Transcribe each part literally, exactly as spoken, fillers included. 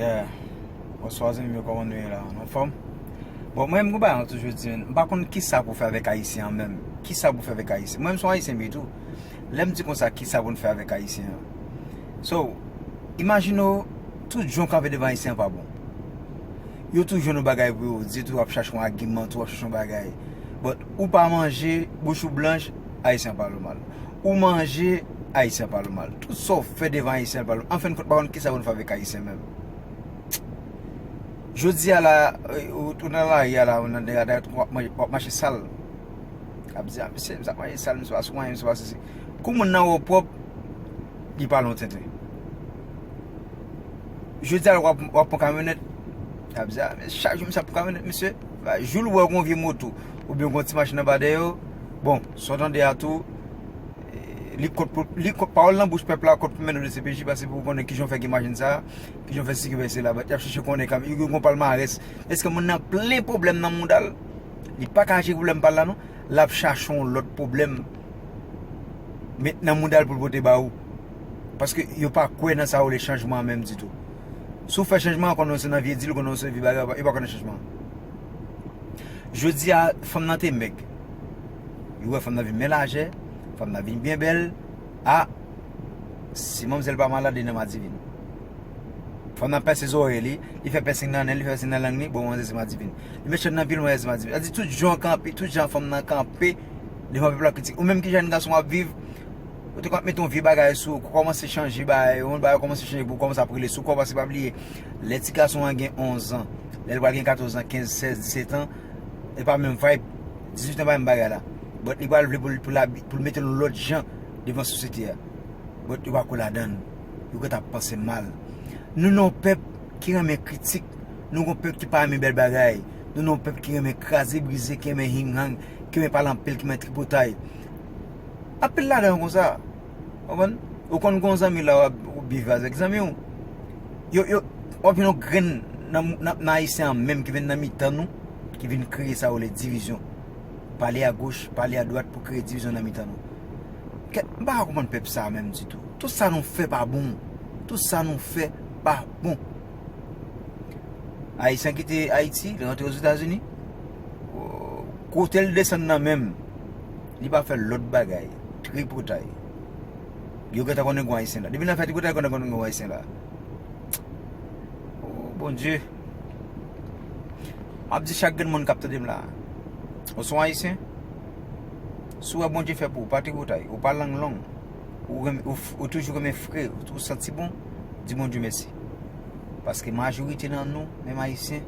Yeah. Bonswa zanmi m yo, kòman nou ye la? Nou anfòm? Bon, mwen menm, gon bagay mwen toujou di, m pa konn kisa pou fè avèk Ayisyen an menm. Kisa pou fè avèk Ayisyen? Mwen menm se yon Ayisyen m ye tou. Lè m di konsa, kisa pou n fè avèk Ayisyen an? So, imajine w, tout jan w kanpe devan Ayisyen an pa bon. Yo toujou jwenn yon bagay pou yo di, tou ap chache yon agiman, tou ap chache yon bagay. But ou pa manje, bouch ou blanch, Ayisyen an pale w mal. Ou manje, Ayisyen an pale w mal. Tout sa w fè devan Ayisyen an pale w. Anfendkont, m pa konn kisa pou n fè avèk Ayisyen menm. Jodi a la, ou, ou nan lari a la, ou nan dega, w ap manje, w ap mache sal. Ap di, "Ah, mesye, misye ap manje sal, misye pa sou anyen, misye pa sesi." Kou moun nan wè w pwòp, li pale yon tenten. Jodi a, w ap, w ap pran kamyonèt, ap di, "Ah, men chak jou misye ap pran kamyonèt, mesye." Jou l wè w gen yon vye moto, oubyen w gen yon ti machin anba dèyè w, bon, sa w tande a tou, eh, li kont pou, li kont pawòl nan bouch pèp la, kont pou mennen w D C P J, paske pou w konnen kijan w fè gen machin sa a, kijan w fè sikivèse la, but y ap chèche konnen kanmenm, yo gen yon palmarès. Èske moun nan plen pwoblèm nan mouda l? Li pa ka jere pwoblèm pa l la non. L ap chache yon lòt pwoblèm met nan mouda l pou l pote ba ou. Paske yo pa kwè nan sa yo rele chanjman an menm ditou. Si w fè chanjman an, konnen w se nan vye dil, konnen w se vye bagay, yo pa kwè nan chanjman an. Jodi a, fanm nan te mèg. Yo wè fanm nan vin byen lajè, fanm nan vin byen bèl. A, si manmzèl pa malad, li nan madivin. Fanm nan pèse zòrèy li, li fè pèsing nan nen l, li fè pèsing nan lang li, bon, manzè se madivin. Li met chèn nan pye l, manzè se madivin. Sa di tout jan kanpe, tout jan fanm nan kanpe devan pèp la kritik. Ou menm ki jèn gason w ap viv, ou te konn ap mete yon vye bagay sou ou, kòmanse chanje bagay, yon bagay kòmanse chanje pou w kòmanse ap rele sou kò, paske pa bliye, lè ti gason an gen onz an, lè l pral gen katòz an, kenz, sèz, disèt an, e pa menm vibe, dizuit an pa menm bagay la. But li pral vle pou l, pou l abi-, pou l mete l yon lòt jan devan sosyete a. But yo pa ko ladan l. Yo gentan ap panse mal. Nou nan yon pèp ki renmen kritik. Nou gon pèp ki pa renmen bèl bagay. Nou nan yon pèp ki renmen kraze brize, ki renmen hinghang, ki renmen pale anpil, ki renmen tripotay. Anpil ladan yo konsa. Konprann? Ou konn gon zanmi la w ap, w ap viv avèk zanmi w. Yo, yo, w ap jwenn yon grenn nan, nan, nan Ayisyen an menm ki vin nan mitan nou, ki vin kreye sa yo rele divizyon. Pale agoch, pale adwat pou kreye divizyon nan mitan nou. Kèt, m pa ka konprann pèp sa a menm ditou. Tout sa nou fè pa bon. Tout sa nou fè pa bon. Ayisyen kite Ayiti, li rantre Ozetazini. Kote l desann nan menm, li pa fè lòt bagay. Tripotay. Yo gentan konnen gon Ayisyen la. Depi nan fè tripotay, yo gentan konnen gon Ayisyen la. O Bondye. M ap di chak grenn moun k ap tande m la, ou se yon Ayisyen? Si w wè Bondye fè pou ou, pa tripotay, ou pa lang long, ou renmen, ou, ou toujou renmen fre, ou, ou santi bon, di Bondye mèsi. Paske majorite nan nou, menm Ayisyen,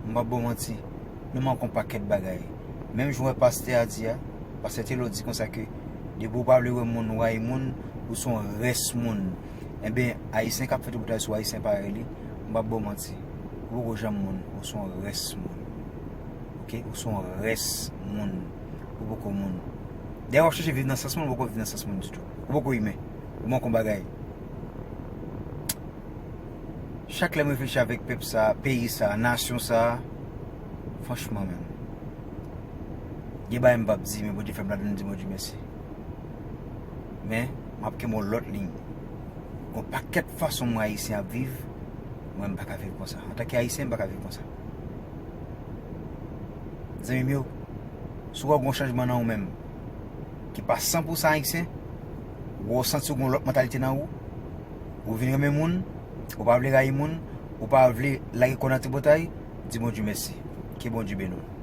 m p ap ba w manti, nou manke yon pakèt bagay. Menm jan w wè pastè a di a, pastè Thelo di konsa ke depi w pa vle wè moun rayi moun, ou se yon rès moun. Enben, Ayisyen k ap fè tripotay sou Ayisyen parèy li, m p ap ba w manti. Ou poko janm moun, ou se yon rès moun. Oke? Ou se yon rès moun. Ou poko moun. Dèyè w ap chèche viv nan sans moun, ou poko viv nan sans moun ditou. Ou poko imen. Ou manke yon bagay. Chak lè m reflechi avèk pèp sa, peyi sa, nasyon sa, franchman menm, gen bagay m p ap di, men Bondye fè m ladann, m di Bondye mèsi. Men, m ap kenbe yon lòt liy. Gon pakèt fason m wè Ayisyen ap viv, mwen m pa ka viv konsa. Antanke Ayisyen, m pa ka viv konsa. Zanmi m yo, si w wè gon chanjman nan ou menm, ki pa san pou san Ayisyen, ou wè w santi w gon lòt mantalite nan ou, ou vin renmen moun, ou pa vle rayi moun, ou pa vle lage kò w nan tripotay, di Bondye mèsi. Ke Bondye beni w.